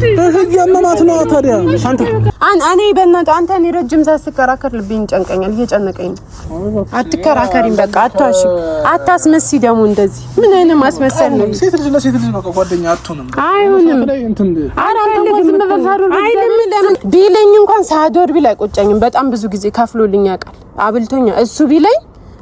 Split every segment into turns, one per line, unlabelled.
እያመማት ነው ታዲያ። አንተ
እኔ በእናትህ አንተ እኔ ረጅም ሰዓት ስከራከር ልቤን ይጨንቀኛል፣ እየጨነቀኝ ነው። አትከራከሪም፣ በቃ አትዋሽ፣ አታስመስይ። ደግሞ እንደዚህ ምን አይነት ማስመሰል ነው?
ሴት ልጅ ለሴት ልጅ ነው ጓደኛ አትሆንም።
አይሆንም። አይልም። ለምን ቢለኝ እንኳን ሳዶር ቢል አይቆጨኝም። በጣም ብዙ ጊዜ ከፍሎልኝ ያውቃል፣ አብልቶኛ እሱ ቢለኝ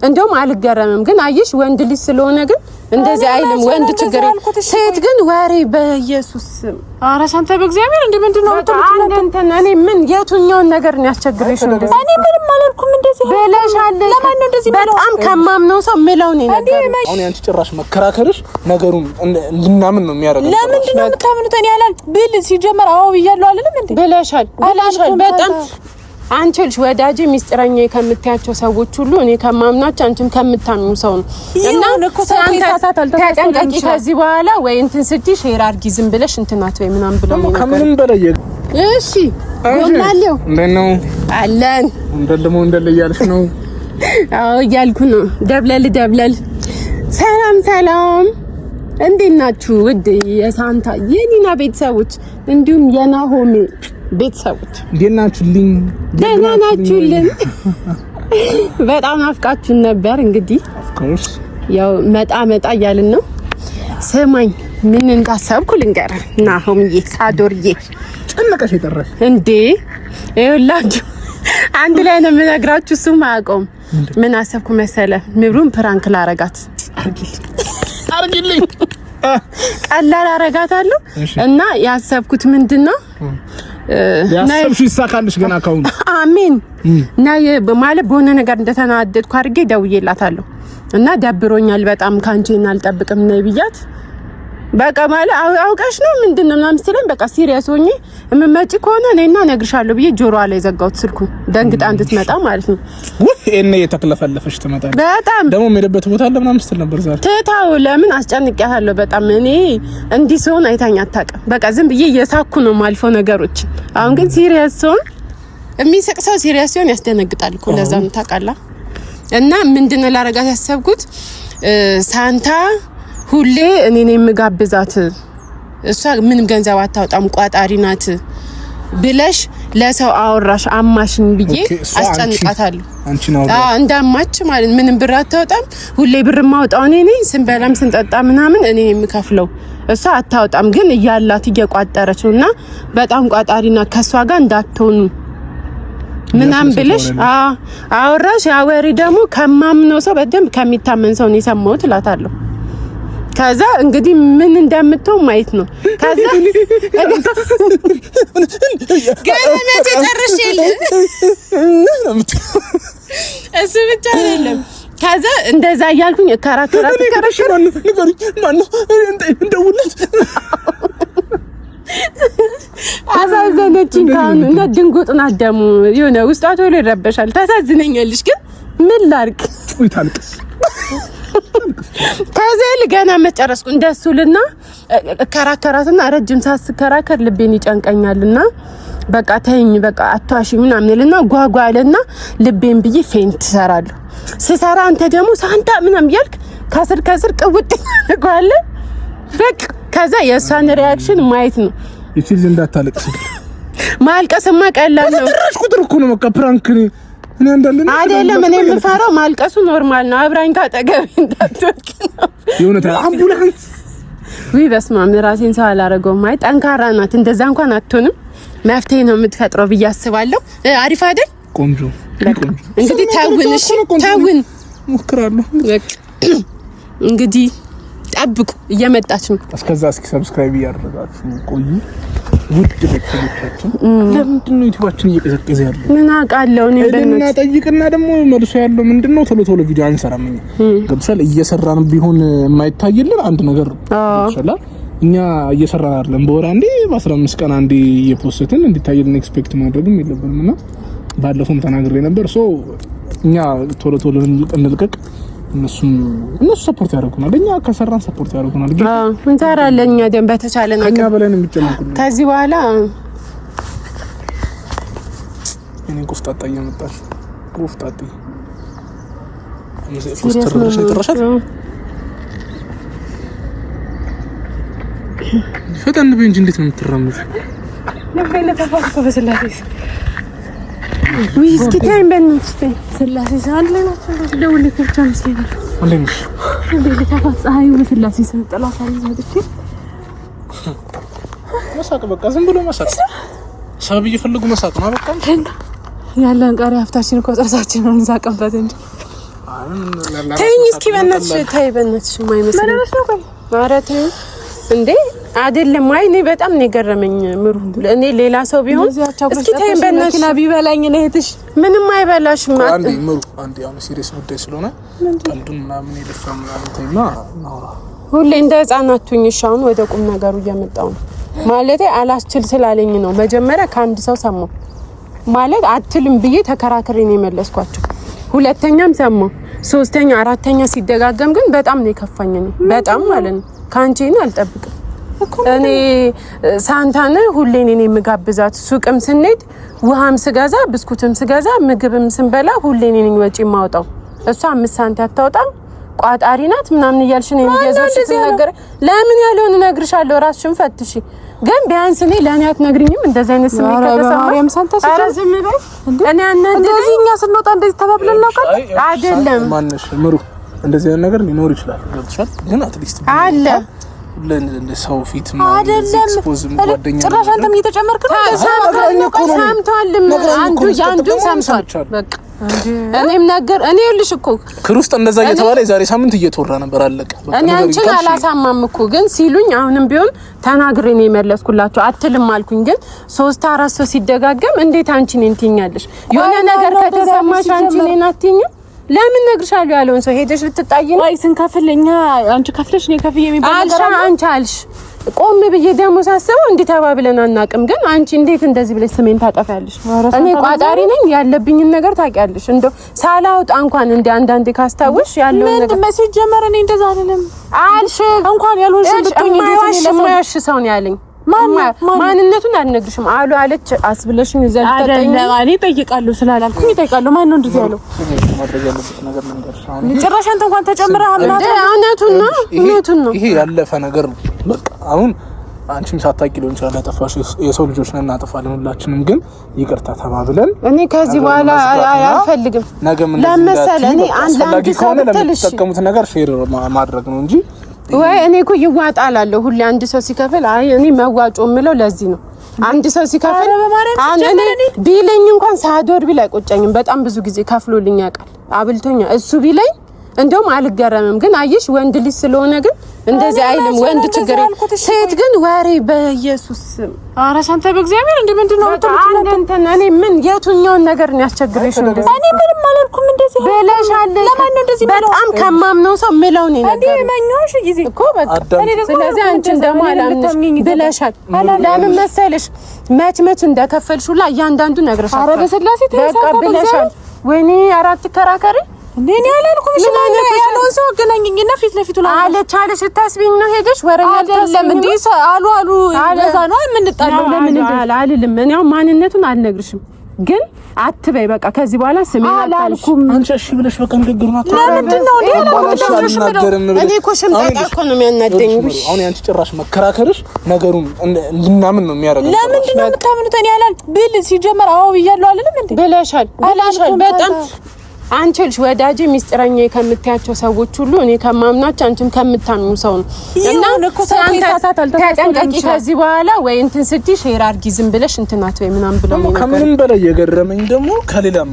እንደውም አልገረምም። ግን አየሽ ወንድ ልጅ ስለሆነ ግን እንደዚህ አይልም። ወንድ ችግር፣ ሴት ግን ወሬ በኢየሱስ ስም።
ኧረ ሳንተ በእግዚአብሔር እንደ ምንድን ነው
የምትሉት? እንትን እኔ ምን የቱኛውን ነገር ነው ያስቸግረሽ? እንደዚህ
እኔ ምንም አላልኩም። እንደዚህ
ብለሻል።
ለማን ነው እንደዚህ?
በጣም ከማምነው ሰው ምለው ነው ነገር።
አሁን ያንቺ ጭራሽ መከራከርሽ ነገሩን እንድናምን ነው የሚያደርገው።
ለምንድን ነው የምታምኑት? እኔ አላል ብል ሲጀመር አዎ ብያለሁ አልልም እንዴ?
ብለሻል፣ ብለሻል በጣም አንቺ ልጅ ወዳጄ ሚስጥረኛ ከምታያቸው ሰዎች ሁሉ እኔ ከማምናቸው አንቺም ከምታምኙ ሰው ነው። እና ተጠንቀቂ ከዚህ በኋላ ወይ እንትን ስትይ share አድርጊ ዝም ብለሽ እንትን አትበይ ምናምን ብለው ነው።
ከምንም በላይ
እሺ፣ ጎናለው
እንዴት ነው
አለን
እንደልሞ እንደል እያልሽ ነው?
አዎ እያልኩ ነው። ደብለል ደብለል። ሰላም ሰላም፣ እንዴት ናችሁ ውድ የሳንታ የኒና ቤተሰቦች እንዲሁም የናሆሜ ቤተሰቦች
እንዴት ናችሁልኝ?
ደህና ናችሁልን? በጣም ናፍቃችሁን ነበር። እንግዲህ ያው መጣ መጣ እያልን ነው። ስማኝ ምን እንዳሰብኩ ልንገርህ ናሆምዬ፣ ሳዶርዬ
ጨነቀሽ የጠራሽ
እንዴ? ይኸውላችሁ አንድ ላይ ነው የምነግራችሁ። እሱም አያውቀውም። ምን አሰብኩ መሰለ? ምብሩን prank ላረጋት
አርጊልኝ
ቀላል አረጋታለሁ እና ያሰብኩት ምንድን ነው
ያሰብሽው ይሳካልሽ። ገና ካሁን
አሜን። እና ማለት በሆነ ነገር እንደተናደድኩ አድርጌ ደውዬላታለሁ እና ደብሮኛል በጣም ካንቺ አልጠብቅም ነይ ብያት፣ በቃ ማለት አውቀሽ ነው ምንድን ነው ምናምን ስትለኝ በቃ serious ሆኜ የምመጪ ከሆነ እኔና እነግርሻለሁ ብዬ ጆሮዋ ላይ ዘጋሁት ስልኩን፣ ደንግጣ እንድትመጣ ማለት ነው።
ውይ እኔ የተክለፈለፈሽ ትመጣለች።
በጣም
ደግሞ የምሄድበት ቦታ አለ ምናምን ስትል ነበር ዛሬ።
ትታው ለምን አስጨንቄያታለሁ በጣም። እኔ እንዲህ ሲሆን አይታኝ አታውቅም። በቃ ዝም ብዬ እየሳኩ ነው የማልፈው ነገሮችን። አሁን ግን serious ሲሆን የሚስቅ ሰው serious ሲሆን ያስደነግጣል እኮ ለዛ ነው ታውቃለህ። እና ምንድን ነው ላረጋት ያሰብኩት ሳንታ ሁሌ እኔ ነኝ የምጋብዛት፣ እሷ ምንም ገንዘብ አታወጣም ቋጣሪ ናት ብለሽ ለሰው አወራሽ አማሽን ብዬ አስጨንቃታለሁ። እንዳማች ማለት ምንም ብር አታወጣም፣ ሁሌ ብር ማውጣው እኔ ነኝ፣ ስንበላም ስንጠጣ ምናምን እኔ የምከፍለው እሷ አታወጣም። ግን እያላት እየቋጠረች ነው እና በጣም ቋጣሪ ናት፣ ከእሷ ጋር እንዳትሆኑ ምናምን ብለሽ አወራሽ። ያ ወሬ ደግሞ ከማምነው ሰው በደንብ ከሚታመን ሰው ነው የሰማሁት እላታለሁ። ከዛ እንግዲህ ምን እንደምትሆን ማየት ነው። ከዛ ገና መቼ ጨርሼ እሱ ብቻ አይደለም። ከዛ እንደዛ እያልኩኝ እከራከራት አሳዘነችኝ። ካሁን እና ድንጉጥ ናት ደግሞ የሆነ ውስጧ ቶሎ ይረበሻል። ታሳዝነኛለች። ግን ምን ላድርግ? ከዛ ገና መጨረስኩ እንደሱ ልና እከራከራትና ረጅም ሰዓት ስከራከር ልቤን ይጨንቀኛልና በቃ ተይኝ በቃ አቷሽ ምናምን ልና ጓጓልና ልቤን ብዬ faint እሰራለሁ። ስሰራ አንተ ደግሞ ሳንታ ምናምን እያልክ ከስር ከስር ቅውጥ ያደርገዋል። በቃ ከዛ የእሷን reaction ማየት ነው።
ይቺ ልጅ እንዳታለቅስ።
ማልቀስማ ቀላል ነው።
ጭራሽ ቁጥር እኮ ነው በቃ prank እኔ አንዳንድ
አይደለም። እኔ የምፈራው ማልቀሱ normal ነው። አብራኝ ካጠገቤ እንዳትወድቅ ነው።
የእውነት አምቡላንስ
ውይ፣ በስመ አብ ራሴን ሰው አላደረገውም። አይ ጠንካራ ናት፣ እንደዛ እንኳን አትሆንም። መፍትሄ ነው የምትፈጥረው ብዬ አስባለሁ። አሪፍ አይደል?
ቆንጆ
እንግዲህ ተውን፣ እሺ ተውን፣
ሞክራለሁ።
እንግዲህ ጠብቁ፣ እየመጣች ነው።
እስከዛ እስኪ subscribe እያደረጋችሁ ቆዩ። ውድ ቤተሰቦቻችን ለምንድን ነው ዩቲዩባችን እየቀዘቀዘ ያለው?
ምን አውቃለሁ እኔ
እና ጠይቅና ደግሞ መልሶ ያለው ምንድን ነው? ቶሎ ቶሎ ቪዲዮ አንሰራም እኛ ገብቶሻል። እየሰራን ቢሆን የማይታይልን አንድ ነገር ገብቶሻል። እኛ እየሰራን አይደለም። በወር አንዴ በ15 ቀን አንዴ እየ post ን እንዲታይልን expect ማድረግም የለብንም እና ባለፈውም ተናግሬ ነበር። so እኛ ቶሎ ቶሎ እንልቀቅ። እነሱም እነሱ support ያደርጉናል። እኛ ከሰራን support ያደርጉናል። ግን
እንሰራለን። እኛ ደም በተቻለን
ከኛ በላይ ነው የሚጨነቁልን።
ከዚህ በኋላ
እኔ ቆፍጣጣ እየመጣሽ ቆፍጣጣ ኮስተር ብለሽ ነው የጠራሻት። ፈጠን በይ እንጂ እንዴት ነው የምትራመጂው?
ውይ እስኪ ተይኝ በእናትሽ ተይኝ። ስላሴ አንድ ላይ ናቸው። ደውልልኝ ብቻ መስለኝ
ፀሐዩ በስላሴ ስም ጥላ ሳይዝ መጥቼ
መሳቅ በቃ ዝም ብሎ መሳቅ፣ ሰበብ እየፈለጉ መሳቅ ነው። በቃ
ያለን ቀሪ ሀብታችን እኮ ጥርሳችን ነው፣ እንሳቅበት እንጂ።
ተይኝ እስኪ በእናትሽ ተይ፣ በእናትሽ የማይመስለኝ ኧረ ተይኝ እንዴ አይደለም። አይ እኔ በጣም ነው የገረመኝ ምሩ። እኔ ሌላ ሰው ቢሆን እስኪ ተይኝ በእናትሽ
ቢበላኝ ነው እህትሽ
ምንም አይበላሽም።
አንዴ ምሩ፣ አንዴ አሁን serious ጉዳይ ስለሆነ ቀልዱን ምናምን የለፋ ምናምን ተይና እናውራ።
ሁሌ እንደ ሕፃን አትሁኝ። እሺ አሁን ወደ ቁም ነገሩ እየመጣሁ ነው። ማለቴ አላስችል ስላለኝ ነው። መጀመሪያ ከአንድ ሰው ሰማሁ ማለት አትልም ብዬ ተከራክሬ ነው የመለስኳቸው። ሁለተኛም ሰማሁ፣ ሶስተኛ፣ አራተኛ ሲደጋገም ግን በጣም ነው የከፋኝ። እኔ በጣም ማለት ነው ከአንቺ እኔ አልጠብቅም። እኔ ሳንታን ሁሌ እኔ የምጋብዛት ሱቅም ስንሄድ ውሃም ስገዛ ብስኩትም ስገዛ ምግብም ስንበላ ሁሌ እኔ ነኝ ወጪ የማወጣው። እሷ 5 ሳንቲም አታወጣም። ቋጣሪ ናት ምናምን እያልሽ ነው እየዞርሽ ትናገር። ለምን ያለውን እነግርሻለሁ፣ ራስሽን ፈትሺ። ግን ቢያንስ እኔ ለእኔ አትነግሪኝም? እንደዚህ አይነት ስሜት ከተሰማሽ ኧረ ዝም በይ። እኔ
እንደዚህ እኛ ስንወጣ እንደዚህ ተባብለን እናውቃለን
አይደለም?
ማነሽ ምሩ፣ እንደዚህ አይነት ነገር ሊኖር ይችላል። ገብቶሻል? ግን at least
አለ
ሰው ፊት
አይደለም። ጭራሽ አንተም እየተጨመርክ ነው።
ሰምቷልም አንዱ የአንዱን ሰምቷል። በቃ እኔም ነገር እኔ ይኸውልሽ እኮ
ክር ውስጥ እንደዛ እየተባለ የዛሬ ሳምንት እየተወራ ነበር። አለቀ።
እኔ አንቺን አላሳማም እኮ ግን ሲሉኝ አሁንም ቢሆን ተናግሬ ነው የመለስኩላቸው። አትልም አልኩኝ። ግን 3 4 ሰው ሲደጋገም እንዴት አንቺ እኔን ትይኛለሽ? የሆነ ነገር ከተሰማሽ አንቺ እኔን አትይኝም? ለምን እነግርሻለሁ ያለውን ሰው ሄደሽ ልትጣይ ነው?
አይ ስንከፍል እኛ አንቺ ከፍለሽ እኔ ከፍዬ የሚባል ነገር
አልሽ። አንቺ አልሽ። ቆም ብዬ ደግሞ ሳስበው እንዲህ ተባብለን አናውቅም። ግን አንቺ እንዴት እንደዚህ ብለሽ ስሜን ታጠፊያለሽ? እኔ ቋጣሪ ነኝ፣ ያለብኝን ነገር ታውቂያለሽ። እንደው ሳላውጣ እንኳን እንደ አንዳንዴ ካስታወሽ ያለውን ነገር
ምን ሲጀመር እኔ እንደዛ አይደለም
አልሽ።
እንኳን ያልሆንሽ ብትሆኚ
እንዴት ነው የማያሽ ሰው ነው ያለኝ። ማንነቱን አልነግርሽም አሉ አለች አስብለሽኝ እዛ
ልታጠኝ አይደለም። እኔ እጠይቃለሁ ስላላልኩኝ እጠይቃለሁ። ማን ነው እንደዚህ ያለው? ጭራሽ አንተ እንኳን ተጨምረህ
እውነቱን ነው፣ እውነቱን ነው።
ይሄ ያለፈ ነገር ነው። በቃ አሁን አንቺም ሳታውቂ ሊሆን ይችላል ያጠፋሽ። የሰው ልጆች ነን፣ እናጠፋለን ሁላችንም። ግን ይቅርታ ተባብለን
እኔ ከዚህ በኋላ አልፈልግም።
ነገም
ለመሰለ እኔ አንድ
አስፈላጊ ከሆነ ለምትጠቀሙት ነገር share ማድረግ ነው እንጂ
ወይ እኔ እኮ ይዋጣላለሁ። ሁሌ አንድ ሰው ሲከፍል አይ እኔ መዋጮ የምለው ለዚህ ነው። አንድ ሰው ሲከፍል አሁን እኔ ቢለኝ እንኳን ሳዶር ቢል አይቆጨኝም። በጣም ብዙ ጊዜ ከፍሎልኝ ያውቃል፣ አብልቶኛ። እሱ ቢለኝ እንደውም አልገረምም። ግን አየሽ ወንድ ልጅ ስለሆነ ግን እንደዚህ አይልም። ወንድ ችግር፣ ሴት ግን ወሬ በኢየሱስ ስም።
ኧረ ሳንተ በእግዚአብሔር እንደ ምንድን ነው
የምትሉት? እንትን እኔ ምን የቱኛውን ነገር ነው ያስቸግረሽ?
እንደዚህ እኔ ምንም አላልኩም። እንደዚህ
ብለሻል።
ለማን ነው እንደዚህ
በጣም ከማምነው ሰው ምለው ነው
እንዴ መኛሽ ጊዜ
እኮ በቃ። ስለዚህ አንቺን ደግሞ አላምንሽ ብለሻል። ለምን መሰለሽ መች መች እንደከፈልሽ ሁላ እያንዳንዱ ነግረሻል።
ኧረ በስላሴ
በቃ ብለሻል። ወይኔ ኧረ አትከራከሪ
እንዴ እኔ አላልኩም። እሺ ያለውን ሰው አገናኘኝና ፊት ለፊቱ ላይ
አለች አለች ልታስቢኝ ነው ሄደሽ ወረኛ
አይደለም እንዴ አሉ አሉ ለዛ ነው የምንጣለው።
ለምን አልልም። እኔ አሁን ማንነቱን አልነግርሽም፣ ግን አትበይ በቃ ከዚህ በኋላ ስሜን
አላልኩም።
አንቺ እሺ ብለሽ በቃ ንግግሩን
ለምንድን ነው እንዴ?
እኔ እኮ ሽምጠጣ እኮ ነው የሚያናደኝ።
አሁን ያንቺ ጭራሽ መከራከርሽ ነገሩን እንድናምን ነው የሚያደርገው።
ለምንድን ነው የምታምኑት? እኔ አላልኩም ብል ሲጀመር አዎ ብያለሁ አልልም እንዴ?
ብለሻል ብለሻል በጣም አንቺ ልጅ ወዳጄ ሚስጥረኛ ከምታያቸው ሰዎች ሁሉ እኔ ከማምናቸው አንቺም ከምታምኙ ሰው ነው። እና ተጠንቀቂ ከዚህ በኋላ ወይ እንትን ስትይ share አድርጊ ዝም ብለሽ እንትን አትበይ ምናምን ብለው ነው።
ከምንም በላይ የገረመኝ ደግሞ ከሌላም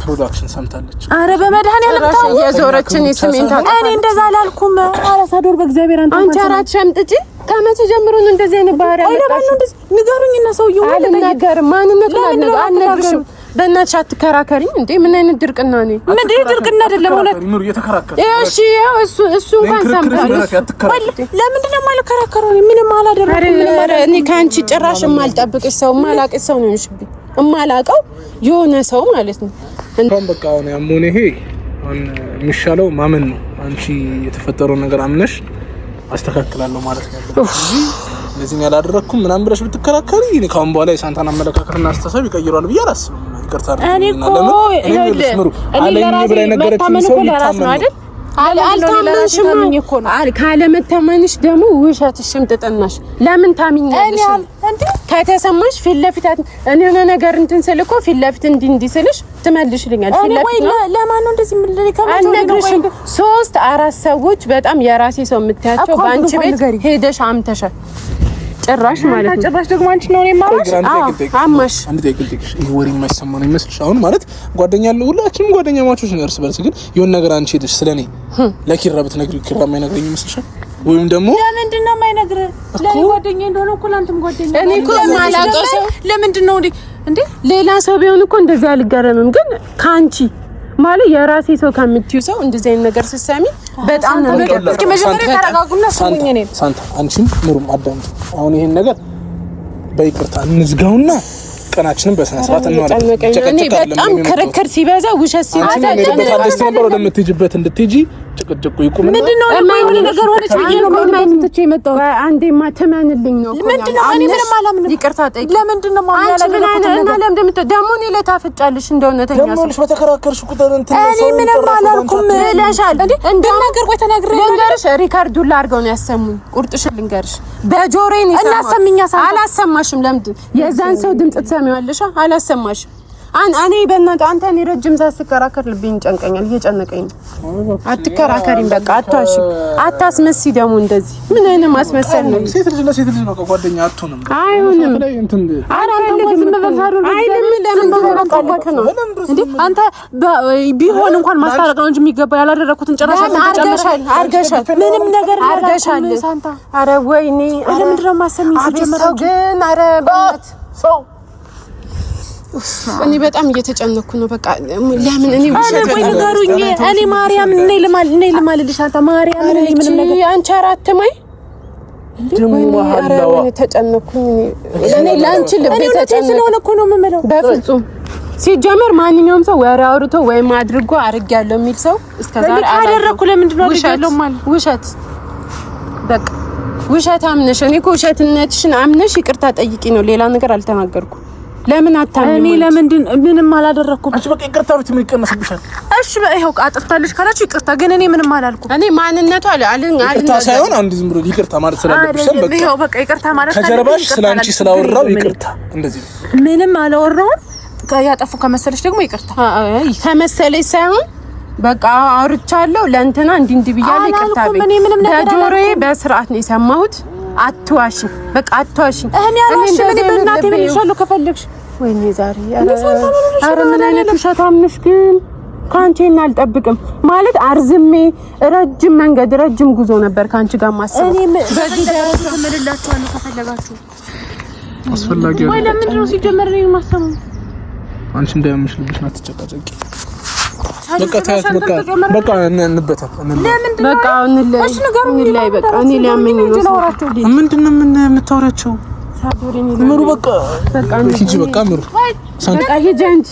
production ሰምታለች።
አረ በመድኃኒዓለም ተው፣
የዞረችን ስሜን ታውቃለች።
እኔ እንደዛ አላልኩም። አረ ሳዶር በእግዚአብሔር አንተ
አንቺ አራት ሸምጥጪ ከመቼ ጀምሮ ነው እንደዚህ አይነት ባህሪ ያመጣሽ?
ንገሩኝና ሰውዬው
አልናገርም። ማንነቱን አልነግርሽም። በእናትሽ አትከራከሪኝ እንዴ! ምን አይነት ድርቅና ነው?
ምን ድርቅና አይደለም። እውነት
እሺ፣ ያው እሱ እሱ እንኳን ሰምቷል።
ለምንድን ነው የማልከራከረው? ምንም አላደረኩም። ምንም
እኔ ከአንቺ ጭራሽ የማልጠብቅሽ ሰው የማላቅሽ ሰው ነው የሆንሽብኝ። የማላውቀው የሆነ ሰው ማለት ነው።
እንኳን በቃ አሁን ያም ሆነ ይሄ አሁን የሚሻለው ማመን ነው። አንቺ የተፈጠረውን ነገር አምነሽ አስተካክላለሁ ማለት ነው ያለብሽ እንጂ እንደዚህ ያላደረኩም ምናምን ብለሽ ብትከራከሪ እኔ ከአሁን በኋላ የሳንታን አመለካከትና አስተሳሰብ ይቀይረዋል ብዬ አላስብም። ይቅርታ
እኔ እኮ እኔ ለራሴ መታመን እኮ ለራስ ነው አይደል?
አልታመንሽም። ካለመታመንሽ ደግሞ ውሸትሽ ሽምጥጥናሽ። ለምን ታምኛለሽ? ከተሰማሽ ፊት ለፊት እኔ የሆነ ነገር እንትን ስል እኮ ፊት ለፊት እንዲህ እንዲህ ስልሽ ትመልሽልኛለሽ። ፊት ለፊት
ለማን ነው እንደዚህ
አልነግርሽም። 3 4 ሰዎች በጣም የራሴ ሰው የምታያቸው በአንቺ ቤት ሄደሽ አምተሻል። ጭራሽ ማለት ነው።
ጭራሽ ደግሞ አንቺ ነው የማማሽ።
አማሽ
አንድ ጥያቄ ልጠይቅሽ። ይሄ ወሬ የማይሰማ ነው ይመስልሽ? አሁን ማለት ጓደኛ አለ፣ ሁላችንም ጓደኛ ማቾች ነን እርስ በርስ። ግን የሆነ ነገር አንቺ ሄደሽ ስለኔ ለኪራ ብትነግሪው ኪራ የማይነግረኝ ይመስልሻል? ወይም ደግሞ
ለምንድን ነው የማይነግርህ? ለኔ ጓደኛ እንደሆነ እኮ ለአንተም ጓደኛ
እኔ እኮ የማላውቀው ሰው
ለምንድን ነው እንዴ?
ሌላ ሰው ቢሆን እኮ እንደዚህ አልገረምም። ግን ከአንቺ ማለት የራሴ ሰው ከምትዩ ሰው እንደዚህ አይነት ነገር ስትሰሚ በጣም ነው።
እስኪ መጀመሪያ ተረጋጉና ስሙኝ። እኔን
ሳንታ፣ አንቺም ምሩም አዳምጡ። አሁን ይሄን ነገር በይቅርታ እንዝጋውና ቀናችንን በስነ ስርዓት እንዋለን።
እኔ በጣም ክርክር ሲበዛ ውሸት ሲበዛ
ደስ ነበር ወደምትሄጂበት እንድትሄጂ ጭቅጭቁ ይቁም።
ምንድነው የማይሆን ነገር ሆነች ብዬ ነው ትቼ የመጣሁት።
አንዴማ ትመንልኝ ነው።
ምንድነው? እኔ ምንም አላምንም።
ይቅርታ ጠይቂ።
ለምንድነው
ማምናለ እና ለምንድን ደግሞ እኔ ላይ ታፈጫለሽ? እንደው እውነተኛ
ሰው ደግሞ በተከራከርሽ ቁጥር እንትን
እኔ ምንም አላልኩም
ብለሻል።
እንደናገር ቆይ ተናግሬ
ልንገርሽ፣ record ኡን አድርገው ነው ያሰሙኝ። ቁርጥሽን ልንገርሽ፣ በጆሮዬ ነው
እና አሰሚኛ።
አላሰማሽም። ለምንድን የዛን ሰው ድምፅ ትሰሚዋለሽ? አላሰማሽም። እኔ በእናትህ አንተ እኔ ረጅም ሰዓት ስከራከር ልቤን ይጨንቀኛል፣ እየጨነቀኝ ነው። አትከራከሪም፣ በቃ አትዋሺ፣ አታስመስይ። ደግሞ እንደዚህ ምን አይነት ማስመሰል ነው?
ሴት ልጅ ለሴት ልጅ ነው ጓደኛ አትሆንም።
አይሆንም፣ አልፈልግም። አይልም። ለምን ነው
እንዴ? አንተ ቢሆን እንኳን ማስታረቅ ነው እንጂ የሚገባ ያላደረኩትን ጭራሽ
አርገሻል፣ አርገሻል፣
ምንም ነገር
አርገሻል። ኧረ ወይኔ!
ኧረ ምንድን ነው የማሰሚኝ ሲጀመር
ግን ኧረ በእናትህ
ሰው
እኔ በጣም እየተጨነኩ ነው። በቃ ለምን እኔ ውሸት
ወይ ንገሩኝ። እኔ ማርያም እኔ ልማል እኔ ልማልልሽ አንተ ማርያም እኔ ምንም ነገር
አንቺ አራት ማይ ተጨነኩኝ። እኔ ለአንቺ ልቤ ተጨነኩ
ስለሆነ እኮ ነው የምምለው።
በፍጹም ሲጀመር ማንኛውም ሰው ወሬ አውርቶ ወይም አድርጎ አድርጌያለሁ የሚል ሰው እስከዛሬ
አደረኩ። ለምንድን ነው አድርጌያለሁ ማለት
ውሸት በቃ ውሸት አምነሽ እኔ እኮ ውሸትነትሽን አምነሽ ይቅርታ ጠይቂ ነው፣ ሌላ ነገር አልተናገርኩም። ለምን አታምኚም?
እኔ ለምንድን ምንም አላደረኩም።
አንቺ በቃ ይቅርታ ብትይ ምን ይቀነስብሻል?
እሺ ይኸው አጥፍታለች ካላችሁ ይቅርታ፣ ግን እኔ ምንም አላልኩም።
እኔ ማንነቱ አለ አለ
ይቅርታ ሳይሆን አንድ ዝም ብሎ ይቅርታ ማለት ስላለብሽ በቃ
ይኸው በቃ ይቅርታ ማለት
ከጀርባሽ ስላንቺ ስላወራው ይቅርታ፣ እንደዚህ
ምንም አላወራውም። ያጠፉ ከመሰለች ደግሞ ይቅርታ
ከመሰለች ሳይሆን በቃ አውርቻለሁ ለእንትና እንዲህ እንዲህ ብያለሁ፣ ይቅርታ በይ። በጆሮዬ በስርዓት ነው የሰማሁት። አትዋሺ፣ በቃ አትዋሺ።
እኔ አልዋሽም። እኔ በእናቴ ምን ይሻለው ከፈለግሽ።
ወይኔ ዛሬ ኧረ ምን አይነት ውሸታም ነሽ ግን! ከአንቺ ይሄን አልጠብቅም ማለት አርዝሜ ረጅም መንገድ ረጅም ጉዞ ነበር ከአንቺ ጋር ማሰብ።
እኔ በዚህ ደረጃ እምልላችኋለሁ ከፈለጋችሁ።
አስፈላጊ
ወይ ለምንድን ነው ሲጀመር ነው የማሰበው?
አንቺ እንዳያምሽ ልብሽ አትጨቃጨቂ። በቃ ታያት፣ በቃ በቃ እንበታል።
በቃ እንለይ፣ በቃ እኔ ሊያመኝ ነው።
ምንድን ነው የምታወሪያቸው? ምሩ በቃ ሂጂ፣ በቃ ምሩ
በቃ ሂጂ። አንቺ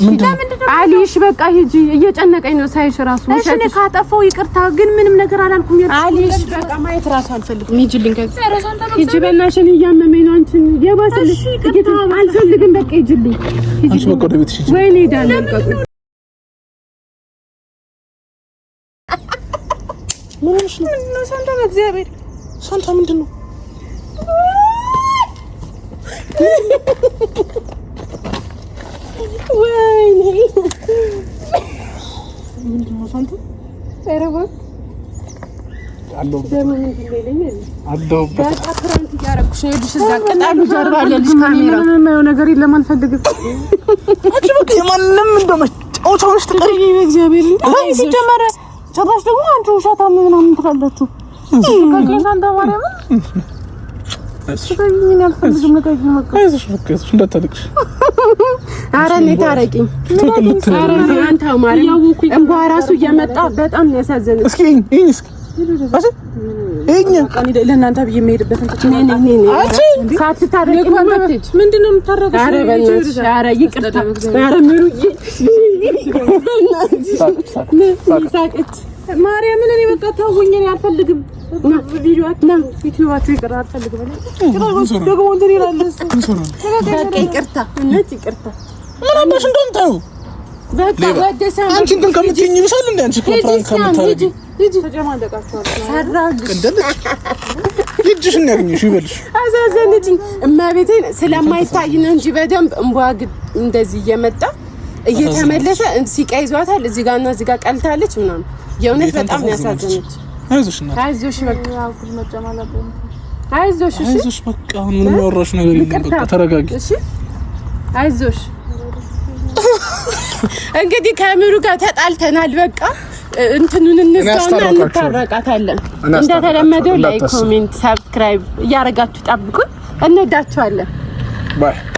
አሊሽ በቃ ሂጂ። እየጨነቀኝ ነው ሳይሽ ራሱ።
እሺ እኔ ካጠፋው ይቅርታ፣ ግን ምንም ነገር አላልኩም።
አሊሽ በቃ ማየት ራሱ አልፈልግም። ሂጂልኝ ከዚህ ሂጂ፣ በእናትሽ እኔ እያመመኝ ነው። አንቺን የባሰልሽ አልፈልግም። በቃ ሂጂልኝ፣
አንቺ በቃ ወደ ቤትሽ ሂጂ።
ወይኔ ዳን ልቀቁኝ።
ምን ሆነሽ ነው?
ሳንታ በእግዚአብሔር
ሳንታ ምንድን ነው?
ወይኔ
ምንድን ነው ሳንታ?
ኧረ እባክህ
አለሁበት።
በቃ prank እያደረኩሽ ነው። ይኸውልሽ እዛ ቅጠሉ ጀርባ አለልሽ ካሜራ።
ምንም የማየው ነገር የለም። አልፈልግም።
አንቺ በቃ የማንም እንደው መጫወቻ ሆነሽ ትቀሪ።
እግዚአብሔር ሲጀመር ጭራሽ ደግሞ አንቺ ውሸታም ምናምን ትላላችሁ።
ኧረ እኔ ታረቂኝ። ኧረ አንተ ማርያም እንኳ እራሱ እየመጣ በጣም ነው ያሳዘነኝ።
እስኪ እኝ እስኪ
ለእናንተ ብዬ የምሄድበትን
ሳትታረቂ
ምንድን ነው የምታረቀው?
ኧረ በእናትሽ፣ ኧረ ይቅርታ፣ ኧረ ምሩዬ ሳቅች።
ማርያምን እኔ በቃ ተውኝ፣ እኔ አልፈልግም። ቪዲዮአችሁ ይቅር፣ አልፈልግም። ደግሞ እንትን ይላል እሱ።
በቃ ይቅርታ፣ እውነት ይቅርታ።
ምን አባሽ እንደውም ተይው
በቃ ወደ
አንቺ እንትን ከምትይኝ ይብሳል እንደ አንቺ prank ከምታረጊ ቀንደለች እጅሽን ያገኘሽ ይበልሽ።
አሳዘነችኝ። እመቤቴን ስለማይታይ ነው እንጂ በደንብ እንቧ እንደዚህ እየመጣ እየተመለሰ ሲቃ ይዟታል። እዚህ ጋር እና እዚህ ጋር ቀልታለች ምናምን። የእውነት በጣም ነው ያሳዘነች።
አይዞሽ እናት፣
አይዞሽ በቃ አይዞሽ፣ እሺ
አይዞሽ በቃ አሁን ምንም ያወራሽ ነገር የለም። በቃ ተረጋጊ፣
እሺ አይዞሽ። እንግዲህ ከምሩ ጋር ተጣልተናል። በቃ እንትኑን እንዝጋውና እንታረቃታለን። እንደተለመደው like፣ comment፣ subscribe እያደረጋችሁ ጠብቁን። እንወዳችኋለን።
bye።